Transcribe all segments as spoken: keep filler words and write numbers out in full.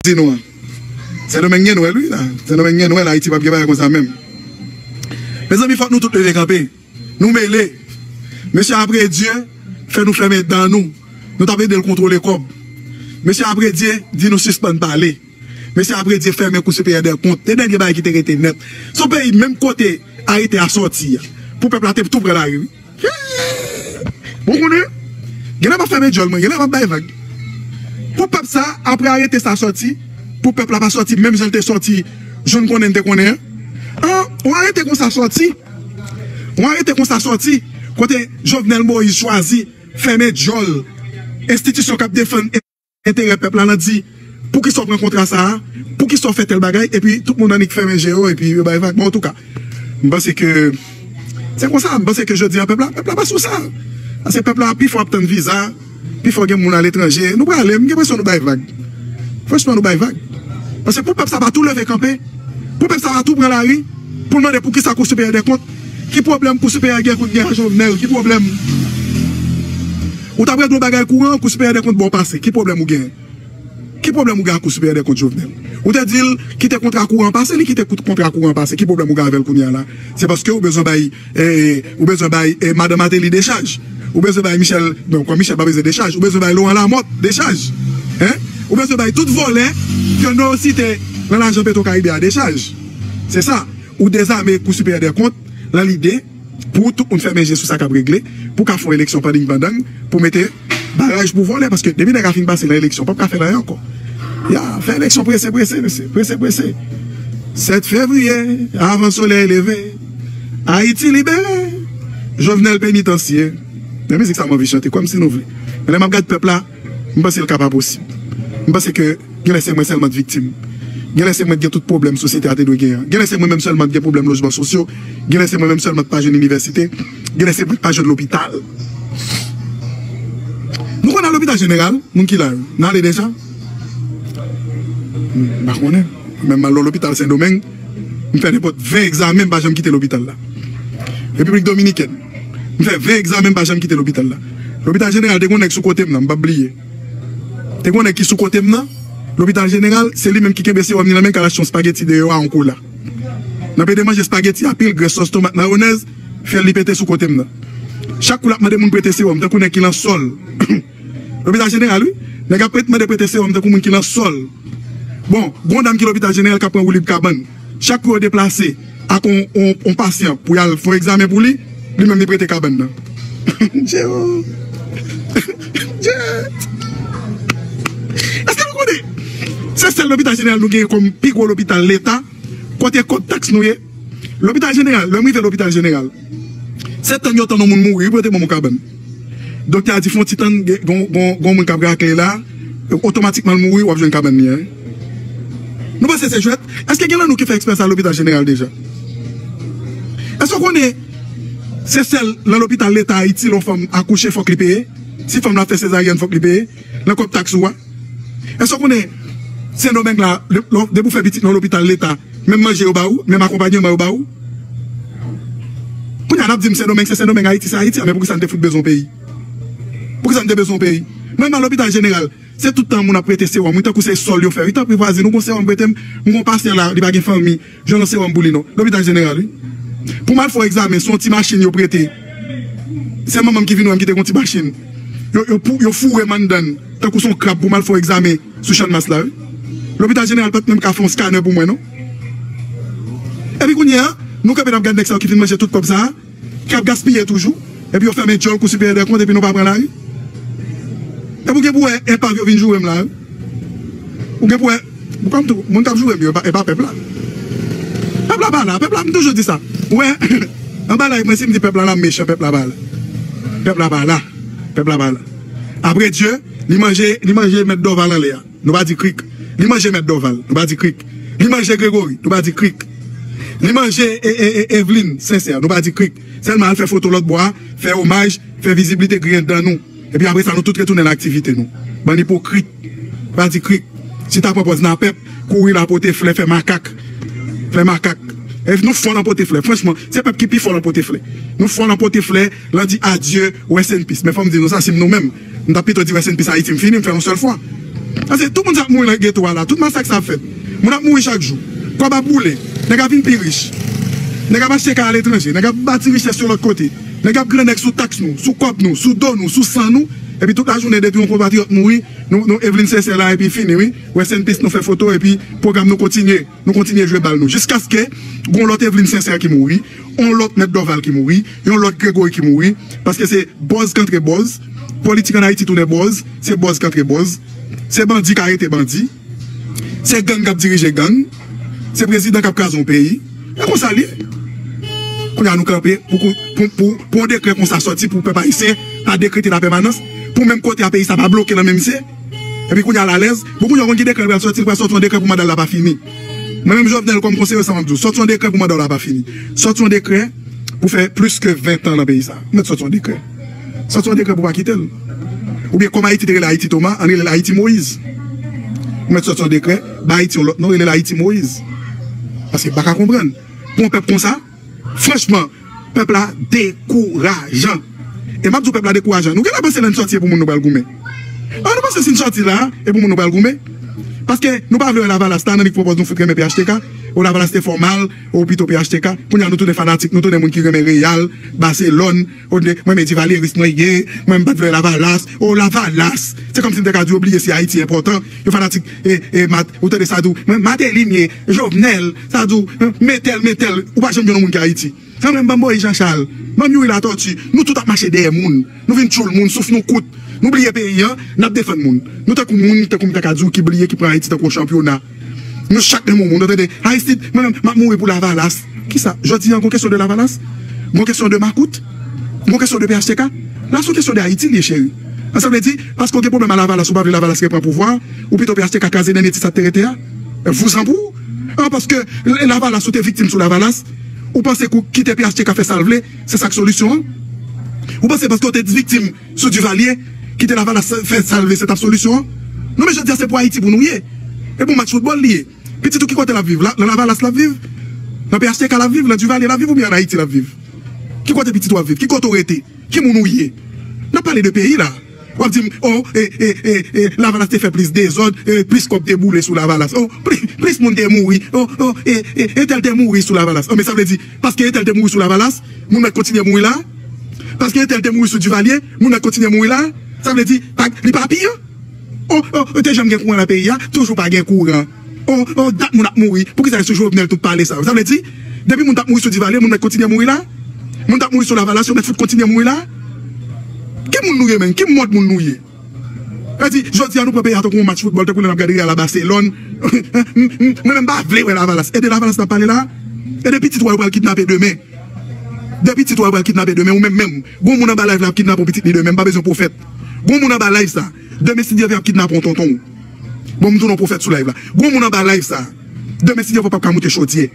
di nou an. Sendomeng gen nwèl, wi, la. Sendomeng gen nwèl, Ayiti p ap gen bagay konsa menm. Mezanmi, fòk nou tout leve kanpe. Nou mele. Mesye Apredye fè nou fèmen dan nou. Nou t ap ede l kontwole kòb. Mesye Apredye di nou sispann pale. Mesye Apredye fèmen Kou Siperyè dè Kont. Se dènye bagay ki te rete nèt. Se yon peyi, menm kote arete a sòti a, pou pèp la te tou pran lari, wi. Bon, konnen, genlè m ap fèmen djòl mwen, genlè m ap bay vag. Pou pèp sa, apre arete sa sòti, pou pèp la pa sòti menm jan l te sòti, jan n konnen n te konnen an. An, yon arete konsa sòti. Yon arete konsa sòti, kote Jovenel Moïse chwazi fèmen djòl enstitisyon k ap defann enterè pèp la, nan di, poukisa w pran kontra sa a, poukisa w fè tèl bagay, epi tout moun annik fèmen je yo, epi yo bay vag. Bon, antouka, m panse ke se konsa, m panse ke jodi a, pèp la, pèp la pa sou sa. Paske pèp la pi fò ap tann viza, pi fò gen moun aletranje. Nou prale, m gen enpresyon nou bay vag. Franchman, nou bay vag. Paske pou pèp sa pa tou leve kanpe, pou pèp sa pa tou pran lari, pou l mande poukisa Kou Siperyè dè Kont, ki pwoblèm Kou Siperyè gen kounye a, Jovenel, ki pwoblèm? Ou t ap regle yon bagay kouran, Kou Siperyè dè Kont ba w pase. Ki pwoblèm ou gen? Ki pwoblèm ou gen ak Kou Siperyè dè Kont, Jovenel? Ou te di l kite kontra kouran pase, li kite kout-, kontra kouran pase. Ki pwoblèm ou gen avè l kounye a la? Se paske ou bezwen bay, eh, ou bezwen bay, eh, madan Martelly dechaj. Ou bezwen bay Michel, non, kòm Michel pa bezwen dechaj. Ou bezwen bay Laurent Lamothe dechaj. Hein? Ou bezwen bay tout vòlè ke nou site nan lajan Petro Caribe a dechaj. Se sa. Ou dezame Kou Siperyè dè Kont nan lide pou tout moun fèmen je sou sa k ap regle, pou ka fè yon eleksyon panding pandang, pou mete baraj pou vòlè, paske depi nèg la fin pase nan eleksyon, p ap ka fè l anyen ankò. Ya, fè eleksyon prese, prese, mesye, prese, prese. Sèt fevriye, avan solèy leve, Ayiti libere, Jovenel penitansye. Men mizik sa m anvi chante, kwè m si nou vle. Men lè m ap gad pèp la, m panse l ka pa posib. M panse ke genlè se mwen sèlman t viktim. Genlè se mwen t gen tout pwoblèm sosyete a te dwe genyen an. Genlè se mwen menm sèlman t gen pwoblèm lojman sosyo. Genlè se mwen menm sèlman t pa jwenn inivèsite. Genlè se mwen t pa jwenn lopital. Nou konn al lopital jeneral, moun ki la yo? Nou ale deja? M pa konnen. Menm m al nan lopital Sendomeng, m fè nenpòt ven egzamen, m pa janm kite lopital la. Repiblik Dominikèn, m fè ven egzamen, m pa janm kite lopital la. Lopital jeneral, te gon nèg sou kote m nan, m p ap bliye. Te gon nèg ki sou kote m nan, lopital jeneral, se li menm ki kenbe sewòm li nan men, k al achte yon spageti deyò a yon kola. Nan pede manje spageti a, pil grès, sòs tomat, mayonèz, fè li pete sou kote m nan. Chak kou l ap mande moun prete sewòm, tankou nèg ki nan sòl. Lopital jeneral, wi. Nèg ap ret mande prete sewòm tankou moun ki nan sòl. Bon, gon dam ki lopital jeneral k ap pran woulib kabann. Chak kou yo deplase ak on, on, on pasyan pou y al fè yon egzamen pou li, li menm li prete kabann nan. Dje o. Dje. Èske nou konnen se sèl lopital jeneral nou genyen kòm pi gwo lopital leta, kote kòb taks nou ye? Lopital jeneral, lè m rive lopital jeneral, se tann yo tann yon moun mouri, wi, pou yo te ban m yon kabann. Doktè a di, "Fè yon ti tann, gen, gon, gon, gon moun k ap rakle la, otomatikman l mouri, w ap jwenn kabann li an." Nou panse se jwèt? Èske gen nan nou ki fè ekspè sa lopital jeneral deja? Èske w konnen se sèl nan lopital leta Ayiti, lè yon fanm akouche, fòk li peye? Si fanm la fè sezaryèn, fòk li peye? Nan kòb taks ou a? Èske w konnen Sendomeng la, lè, lè, depi w fè pitit nan lopital leta, menm manje yo ba ou, menm akonpanyeman yo ba ou? Kounye a n ap di m Sendomeng se Sendomeng, Ayiti se Ayiti, a, men poukisa n te fout bezwen yon peyi? Poukisa n te bezwen yon peyi? Mwen m al lopital jeneral, se tout tan moun ap prete sewòm, wi, tankou se sòl yo fè, wi, tanpri vwazin, ou gon sewòm prete m, m gon pasyan la, li pa gen fanmi, jwenn yon sewòm pou li non. Lopital jeneral, wi. Pou m al fè yon egzamen, se yon ti machin yo prete. Se manman m ki vin wè m ki te gon ti machin. Yo, yo, pou, yo foure m anndan l, tankou se yon krab pou m al fè yon egzamen sou Channmas la, wi. Lopital jeneral pa t menm ka fè yon scanner pou mwen, non. Epi kounye a, nou kanpe n ap gad nèg sa yo ki fin manje tout kòb sa a, k ap gaspiye toujou. Epi yo fèmen djòl Kou Siperyè dè Kont, epi nou pa pran lari. Epi ou gen pou wè enpav yo vin joure m la, wi. Ou gen pou wè, ou konn tou, moun k ap joure m yo, e pa, e pa pèp la. Pèp la pa la, pèp la, m toujou di sa. Ou wè, anba live mwen, si m di pèp la la, m mechan, pèp la pa la. Pèp la pa la. Pèp la pa la. Apredye, li manje, li manje mèt Dòval anlè a. Nou pa di krik. Li manje mèt Dòval. Nou pa di krik. Li manje Gregory. Nou pa di krik. Li manje e, e, e, Eveline Sincère. Nou pa di krik. Sèlman al fè foto lòt bò a, fè omaj, fè viziblite, griyen dan nou. Epi apre sa, nou tout retounen nan aktivite nou. Bann ipokrit. Pa di krik. Si ta pran pòz nan pèp, kouri la pote flè, fè makak. Flè makak. E nou fò nan pote flè. Franchman, se pèp ki pi fò nan pote flè. Nou fò nan pote flè, nan di adye, rest in peace. Men fò m di nou sa, si m nou menm, m t ap pito di rest in peace Ayiti, m fini, m fè yon sèl fwa. Paske tout moun sa ap mouri nan geto a la, tout masak sa ap fèt. Moun ap mouri chak jou. Kòb ap boule. Nèg ap vin pi rich. Nèg ap achte kay aletranje. Nèg ap bati richès yo lòt kote. Nèg ap grannèg sou taks nou, sou kòb nou, sou do nou, sou san nou. Epi tout lajounen depi yon konpatriyòt mouri, nou, nou Evelyn Sincère la epi fini wi. Rest in peace, nou fè foto epi pwogram nou kontinye. Nou kontinye jwe bal nou. Jiskaske gon lòt Evelyn Sincère ki mouri, yon lòt Mèt Dorval ki mouri, yon lòt Gregory ki mouri. Paske se bòz k antre bòz. Politik ann Ayiti tounen bòz. Se bòz k antre bòz. Se bandi k arete bandi. Se gang k ap dirije gang. Se prezidan k ap kraze yon peyi. E konsa l ye. Kounye a nou kanpe pou, pou, pou, pou yon dekrè konsa sòti pou pèp ayisyen pa dekrete lapèmanans. Pou menm kote a peyi sa pa bloke nan men misye. Epi kounye a l alèz. Bon, kounye a w konn ki dekrè l pral sòti, l pral sòti yon dekrè pou manda l la pa fini. Mwen menm Jovenel kòm konseye sa m ap di w. Sòti yon dekrè pou manda w la pa fini. Sòti yon dekrè pou fè plis ke ven tan nan peyi sa. Ou mèt sòti yon dekrè. Sòti yon dekrè pou pa kite l. Oubyen kòm Ayiti te rele Ayiti Toma, ann rele l Ayiti Moyiz. Ou mèt sòti yon dekrè, ba Ayiti yon lòt non, rele l Ayiti Moyiz. Paske m pa ka konprann. Pou yon pèp konsa, franchman, pèp la dekourajan. E m ap di w pèp la dekourajan. Nou genlè panse lè n sòti e pou moun nou pral goumen. An nou panse si n sòti la, e pou moun nou pral goumen. Paske nou pa vle wè Lavalas la, nan li k pwopòz nou fout renmen P H T K. O Lavalas te fè w mal, o pito P H T K. Kounye a nou tounen fanatik, nou tounen moun ki renmen Real, Barcelone, o de, mwen men Divalyeris mwen ye, mwen m pa t vle Lavalas, o Lavalas. Se kòmsi m te ka di w bliye si Ayiti enpòtan. Yo fanatik, e, e, Mat-, ou tande sa di w, mwen Martelly m ye, Jovenel, sa di w, men tèl, men tèl. Ou pa janm jwenn yon moun ki Ayiti. Sa mwen m ban m Moyiz Jan Chal, ban m Youri Latòti, nou tout ap mache dèyè moun. Nou vin tchoul moun, souf nou kout. Nou bliye peyi an, n ap defann moun. Nou tankou moun, tankou m ta ka di w, ki bliye, ki pran Ayiti tankou yon chanpyona. Nou chak menm yon moun, nou tande, Aristide, mwen menm, m ap mouri pou Lavalas. Kisa? Jodi a, gon kesyon de Lavalas? Gon kesyon de makout? Gon kesyon de P H T K? La, se yon kesyon de Ayiti, li ye, cheri. An, sa vle di, paske w gen pwoblèm a Lavalas, ou pa vle Lavalas repran pouvwa, ou pito P H T K kraze dènye ti sa k te rete a? Vouzan pou ou. An, paske Lavalas, ou te viktim sou Lavalas, ou panse kou kite P H T K fè sa l vle, se sa k solisyon an? Ou panse paske w te viktim sou Duvalier, kite Lavalas fè sa l vle, se t ap solisyon an? Non, men jodi a, se pou Ayiti pou nou ye. E pou match foutbòl li ye. Pitit ou ki kote l ap viv? La, nan Lavalas l ap viv? Nan P H T K l ap viv? Nan Duvalier l ap viv oubyen ann Ayiti l ap viv? Ki kote pitit ou ap viv? Ki kote w rete? Ki moun ou ye? N ap pale de peyi la. W ap di m, o, e, e, e, e, Lavalas te fè plis dezòd, e, plis kòb te boule sou Lavalas. O, plis, plis moun te mouri. O, o, e, e, entèl te mouri sou Lavalas. O, men sa vle di, paske entèl te mouri sou Lavalas, moun mèt kontinye mouri la? Paske entèl te mouri sou Duvalier, moun mèt kontinye mouri la? Sa vle di, pa, li pa pi, an? O, o, te janm gen kouran nan peyi a, toujou pa gen kouran. O, o, dat moun ap mouri. Poukisa se sou Jovenel tout pale sa yo? Sa vle di, depi moun t ap mouri sou Duvalier, moun mèt kontinye mouri la? Moun t ap mouri sou Lavalas, yo mèt fout kontinye mouri la? Ki moun nou ye, menm? Ki mòd moun nou ye? Sa vle di, jodi a nou pran peyi a tankou yon match foutbòl, tankou lè n ap gade Real a Barcelone. Mwen menm pa vle wè Lavalas. E de Lavalas n ap pale la? E de pitit ou a yo pral kidnape demen? De pitit ou a yo pral kidnape demen, ou menm menm. Gon moun anba live la ap kidnape yon pitit li demen, m pa bezwen pwofèt. Gon moun anba live sa. Demen, si Dye vle, y ap kidnape yon tonton w. Bon, m tounen yon pwofèt sou live la. Gon moun anba live sa. Demen, si Dye vle, w p ap ka moute chodyè.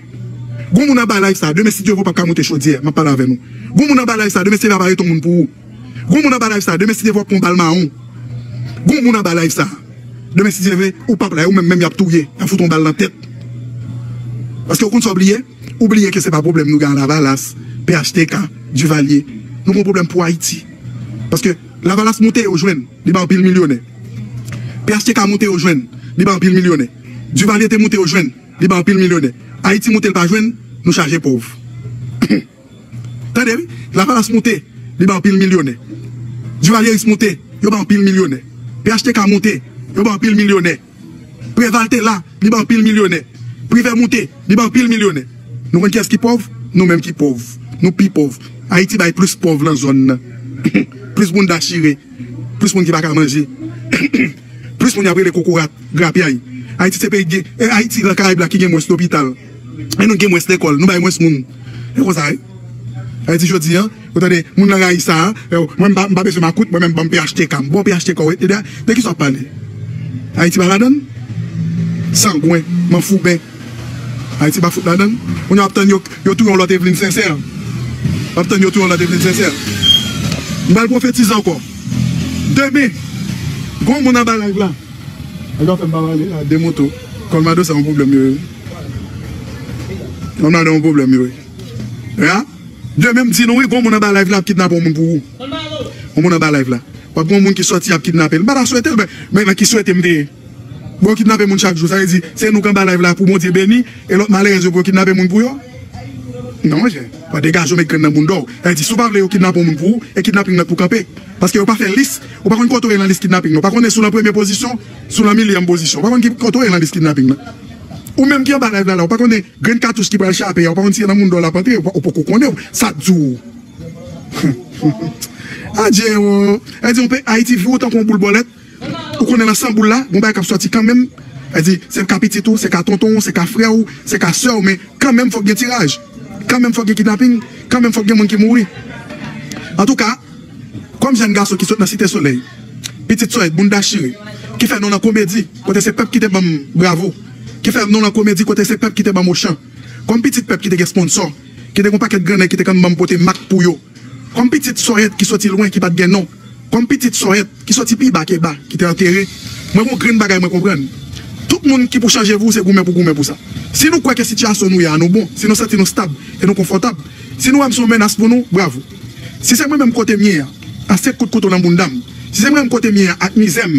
Gon moun anba live sa. Demen, si Dye vle, w p ap ka moute chodyè. M ap pale avè nou. Gon moun anba live sa. Demen, si Dye vle, ap arete yon moun pou ou. Gon moun anba live sa. Demen, si Dye vle, w ap pran yon bal mawon. Gon moun anba live sa. Demen, si Dye vle, ou p ap la, ou menm menm y ap touye. Y ap fout yon bal nan tèt. Paske ou konn sa w bliye? Ou bliye ke se pa pwoblèm nou gen a Lavalas, P H T K, Duvalier. Nou gen yon pwoblèm pou Ayiti. Paske Lavalas moute yo jwenn, li bay anpil milyonè. P H T K moute yo jwenn, li bay anpil milyonè. Duvalier te moute yo jwenn, li bay anpil milyonè. Ayiti moute l pa jwenn, nou chaje pòv. Tande wi, Lavalas moute, li bay anpil milyonè. Duvalieris moute, yo bay anpil milyonè. P H T K moute, yo bay anpil milyonè. Preval te la, li bay anpil milyonè. Privè moute, li bay anpil milyonè. Nou konn kiyès ki pòv? Nou menm ki pòv. Nou pi pòv. Ayiti bay plis pòv nan zòn nan. Plis moun dachire. Plis moun ki pa ka manje. Plis moun y ap rele kokorat, grapyay. Ayiti se peyi ki gen, e Ayiti nan Karayib la ki gen mwens lopital. E nou gen mwens lekòl, nou bay mwens moun. E konsa wi. Ayiti jodi a, ou tande, moun nan rayi sa, e, mwen m pa, m pa bezwen makout, mwen menm ban m P H T K m. Bon, P H T K w, e de, de kisa w ap pale? Ayiti pa ladann? Sangwen, manfouben. Ayiti pa fout ladann. Kounye a w ap tann yo, yo touye yon lòt Evelyn Sincère. W ap tann yo touye yon lòt Evelyn Sincère. M pral pwofetize ankò. Demen, gon moun anba live la. Nèg yo fè m pa pale la, de moto. Colmado sa yon pwoblèm yo ye. Colmado yon pwoblèm yo ye. Ya? Demen m di nou wi, gon moun anba live la ap kidnape yon moun pou ou. Yon moun anba live la. W ap gen yon moun ki sòti ap kidnape l. M pa ta swete l, men, men nan ki swete m te ye. Bon, yo kidnape moun chak jou, sa vle di, se nou k anba live la pou Bondye beni, e lòt malerèz yo pou yo kidnape moun pou yo? Non, monchè, pa degaje w, met grenn nan bounda w. Sa vle di, si w pa vle yo kidnape yon moun pou ou, e kidnaping nan pou kanpe. Paske yo pa fè lis, ou pa konn kote w ye nan lis kidnaping nan. Ou pa konnen si w nan premye pozisyon, si w nan milyèm pozisyon. Ou pa konn ki kote w ye nan lis kidnaping nan. Ou menm ki anba live la, la, ou pa konnen grenn katouch ki pral chape a, ou pa konn si se nan bounda w l ap antre, ou pa- ou poko konnen w. Sa di w. Adje, o. Sa vle di, yon pe- Ayiti vye w tankou yon boul bòlèt. Ou konnen nan san boul la, gon bagay k ap sòti kanmenm. Sa di, se ka pitit ou, se ka tonton w, se ka frè w, se ka sè w, men kanmenm fòk gen tiraj. Kanmenm fòk gen kidnaping, kanmenm fòk gen moun ki mouri. Antouka, kòm jèn gason ki sot nan Site Solèy, pitit Sòyèt, bounda chire, ki fè non nan komedi, kote se pèp ki te ban m bravo, ki fè non nan komedi, kote se pèp ki te ban m ochan. Kòm pitit pèp ki te gen sponsò, ki te gon pakèt gran nèg ki te konn ban m pote mak pou yo. Kòm pitit Sòyèt ki soti lwen, ki pa t gen non. Kòm pitit Sòyèt ki soti pi ba ke ba, ki te antere. Mwen gon grenn bagay mwen konprann. Tout moun ki pou chanje vi w, se goumen pou goumen pou sa. Si nou kwè ke sitiyasyon nou ye a nou bon, si nou santi nou stab e nou konfòtab, si nou wè m se yon menas pou nou, bravo. Si se mwen menm kote m ye a, a senk kout kouto nan bounda m, si se mwen menm kote m ye a ak mizè m,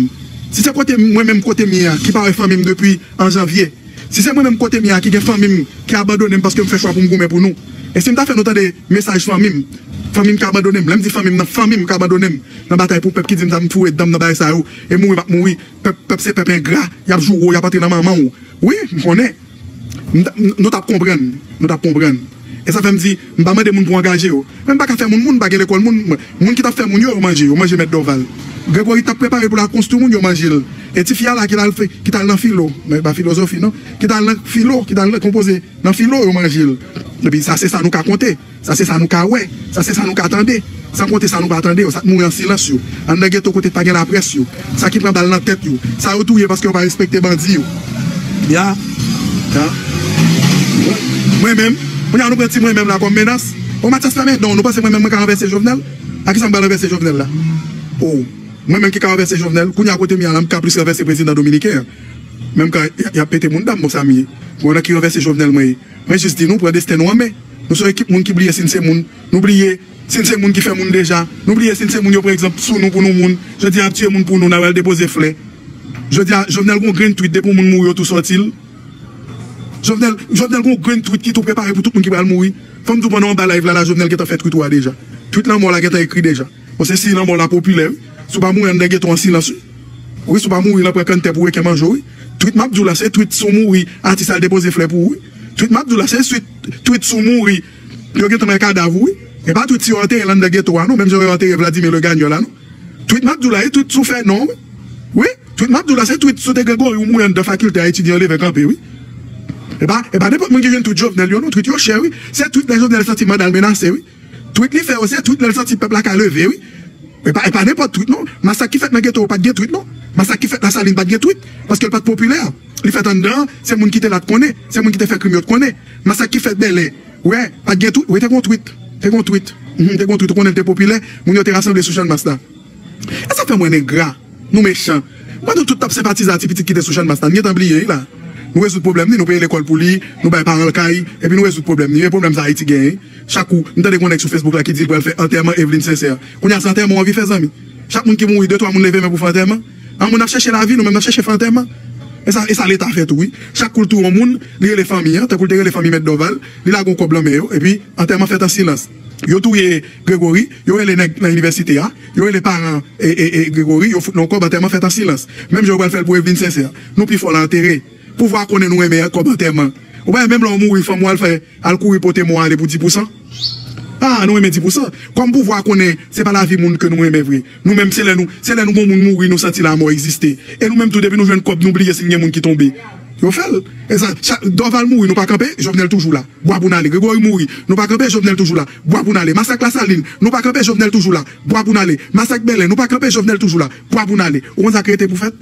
si se kote m- mwen menm kote m ye a ki pa wè fanmi m depi an janvye, si se mwen menm kote m ye a ki gen fanmi m ki abandone m paske m fè chwa pou m goumen pou nou. E si m ta fè nou tande mesaj fanmi m, fanmi m ki abandone m, lè m di fanmi m nan, fanmi m ki abandone m nan batay pou pèp, ki di m sa m foure dan m nan bagay sa yo, e mouri m ap mouri, pèp, pèp se pèp engra, y ap joure w, y ap antre nan manman w. Wi, m konnen. M t- m- nou t ap konprann, nou t ap konprann. E sa fè m di, m pa mande moun pou angaje yo. Men m pa ka fè moun, moun pa gen lekòl, moun, moun ki t ap fè moun yo, yo manje, yo manje mèt Dòval. Gregory t ap prepare pou l al konstwi moun, yo manje l. E ti fi a la ki t al fè, ki t al nan filo, men pa filozofi non, ki t al nan filo, ki t al konpoze nan filo, yo manje l. Epi sa se sa nou ka konte, sa se sa nou ka wè, sa se sa nou ka tande. San konte sa nou pa tande yo, sa k mouri an silans yo, anndan geto kote pa gen laprès yo, sa ki pran bal nan tèt yo, sa yo touye paske yo pa respekte bandi yo. Ya, ya. Mwen menm, kounye a nou pran ti mwen menm la kòm menas. O Matyas Fèmen, non, nou panse mwen menm mwen ka ranvèse Jovenel? A kisa m pral ranvèse Jovenel la? O, mwen menm ki ka ranvèse Jovenel, kounye a kote m ye a la, m ka plis ranvèse prezidan dominiken an. Menm kan y ap pete moun dam, bon, sa m ye. Bon, nan ki ranvèse Jovenel mwen ye? Mwen jis di nou, pran desten nou an men. Nou se yon ekip moun ki bliye si n se moun. Nou bliye si n se moun ki fè moun deja. Nou bliye si n se moun yo pran egzanp sou nou pou nou moun. Jodi a, y ap tiye moun pou nou, n a pral depoze flè. Jodi a, Jovenel gon grenn twit depi yon moun mouri, yo tou sòti l. Jovenel, Jovenel gon grenn twit ki tou prepare pou tout moun ki pral mouri. Fò m di w, pandan w anba live la, la, Jovenel gentan fè twit ou a deja. Twit lanmò w la gentan ekri deja. Bon, se si lanmò w la popilè, wi. Si w pa mouri anndan geto an silans, wi. Wi, si w pa mouri, l ap pran kanntè pou reken manje w, wi. Twit m ap di w la, se twit si w mouri, atis al depoze flè pou ou, wi. Twit m ap di w la, se twit, twit si w mouri, yo gentan nan kadav ou, wi. E pa twit si yo antere l anndan geto a, non, menm jan yo antere Vladimir le Gagnant la, non. Twit m ap di w la, e twit si w fè non, wi. Wi, twit m ap di w la, se twit si w te Gregory, ou mouri anndan fakilte a etidyan yo leve kanpe, wi. E pa, e pa nenpòt moun ki jwenn twit Jovenel yo, non, twit yo chè, wi. Se twit lè Jovenel santi manda l menase, wi. Twit li fè yo, se twit lè l santi pèp la ka leve, wi. E pa, e pa nenpòt twit, non. Masak ki fèt nan geto yo pa t gen twit, non. Masak ki fèt Lasalin pa t gen twit, paske l pa t popilè. Li fèt anndan, se moun ki te la t konnen, se moun ki te fè krim yo t konnen. Masak ki fèt Bèlè, wè, pa t gen twit, wi, te gon twit. Te gon twit. Mhm, te gon twit, ou konnen l te popilè, moun yo te rasanble sou Channmas la. E sa fè mwen engra. Nou mechan. Pandan tout t ap senpatize a ti pitit ki te sou Channmas la, n gentan bliye, wi, la. Nou rezoud pwoblèm ni, nou peye lekòl pou li, nou bay paran l kay, epi nou rezoud pwoblèm ni. E pwoblèm sa Ayiti genyen, wi. Chak kou, m tande gon nèg sou Facebook la ki di l pral fè antèman Eveline Sincère. Kounye a, se antèman w anvi fè, zanmi? Chak moun ki mouri, de twa moun leve men pou fè antèman. An, moun ap chèche lavi, nou menm n ap chèche fè antèman. E sa, e sa Leta fè tou, wi. Chak kou l touye yon moun, li rele fanmi an, tankou l te rele fanmi Mèt Dòval, li lage yon kòb lan men yo, epi antèman fèt an silans. Yo touye Gregory, yo rele nèg nan inivèsite a, yo rele paran e, e, e Gregory, yo fout nan yon kòb, antèman fèt an silans. Menm jan yo pral fè l pou Eveline Sincère. Nou pi fò nan antere. Pouvwa konnen nou renmen kòb antèman. Ou pa wè menm lè w mouri, fanm ou al fè, al kouri pote mò ale pou dis pousan? Ah, nou renmen dis pousan. Kòm pouvwa konnen se pa lavi moun ke nou renmen vre. Nou menm, se lè nou, se lè nou gon moun mouri, nou santi lanmò egziste. E nou menm tou, depi nou jwenn kòb, nou bliye si n gen moun ki tonbe. Yo fè l. E sa, cha- Dorval mouri, nou pa kanpe, Jovenel toujou la. Bwa pou n ale. Gregory mouri, nou pa kanpe, Jovenel toujou la. Bwa pou n ale. Masak Lasalin, nou pa kanpe, Jovenel toujou la. Bwa pou n ale. Masak Bèlè, nou pa kanpe, Jovenel toujou la. Bwa pou n ale. Ou konn sa k rete pou fèt?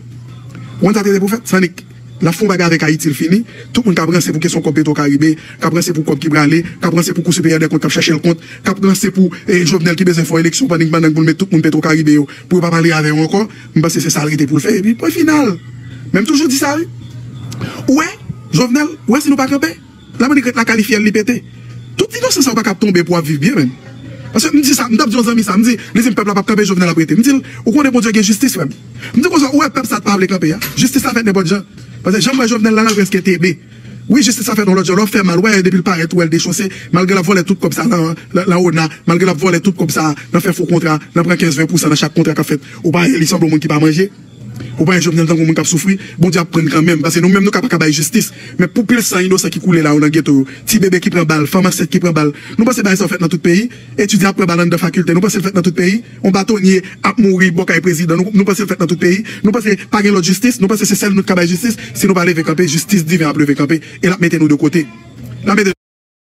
Ou konn sa k rete pou fèt? Sanik. L ap fè yon bagay avèk Ayiti, l fini. Tout moun k ap ranse pou kesyon kòb Petro Karibe, k ap ranse pou kòb ki prale, k ap ranse pou Kou Siperyè dè Kont k ap chèche l kont, k ap ranse pou, eh, Jovenel ki bezwen fè yon eleksyon pandan, pandan k vin met tout moun Petro Karibe yo pou yo pa pale avè yo ankò. M panse se sa l rete pou l fè, epi pwen final. Men m toujou di sa, wi. Ou wè, Jovenel, ou wè si nou pa kanpe, Lamenik ret la kalifye l, li pete. Tout inosan sa yo pa kab tonbe pou w ap viv byen, menm. Paske m di sa, m t ap di yon zanmi sa, m di, li di m pèp la p ap kanpe, Jovenel ap rete. M di l, ou konnen Bondye gen jistis, frè m. M di konsa, ou wè pèp sa t pa vle kanpe a. Jistis la fèt nenpòt jan. Paske jan m wè Jovenel la, l al prèske tebe. Wi, jistis la fèt yon lòt jan, lè w fè mal, ou wè, depi l parèt, ou wè l dechonse, malgre l ap vòlè tout kòb sa nan, nan, nan ona, malgre l ap vòlè tout kòb sa nan fè fo kontra, nan pran kenz ven pousan nan chak kontra k ap fèt, ou pa, li sanble yon moun ki pa manje. Ou pa wè Jovenel tankou moun k ap soufri, Bondye ap prann kanmenm, paske nou menm nou ka pa ka bay jistis. Men pou pil san inosan ki koule la yo nan geto yo, ti bebe ki pran bal, fanm ansent ki pran bal, nou panse bagay sa yo fèt nan tout peyi? Etidyan ap pran bal anndan fakilte, nou panse l fèt nan tout peyi? Yon batonye ap mouri bò kay prezidan, nou, nou panse l fèt nan tout peyi? Nou panse pa gen lòt jistis? Nou panse se sèl nou k ka bay jistis? Si nou pa leve kanpe, jistis diven ap leve kanpe e l ap mete nou de kote. L ap mete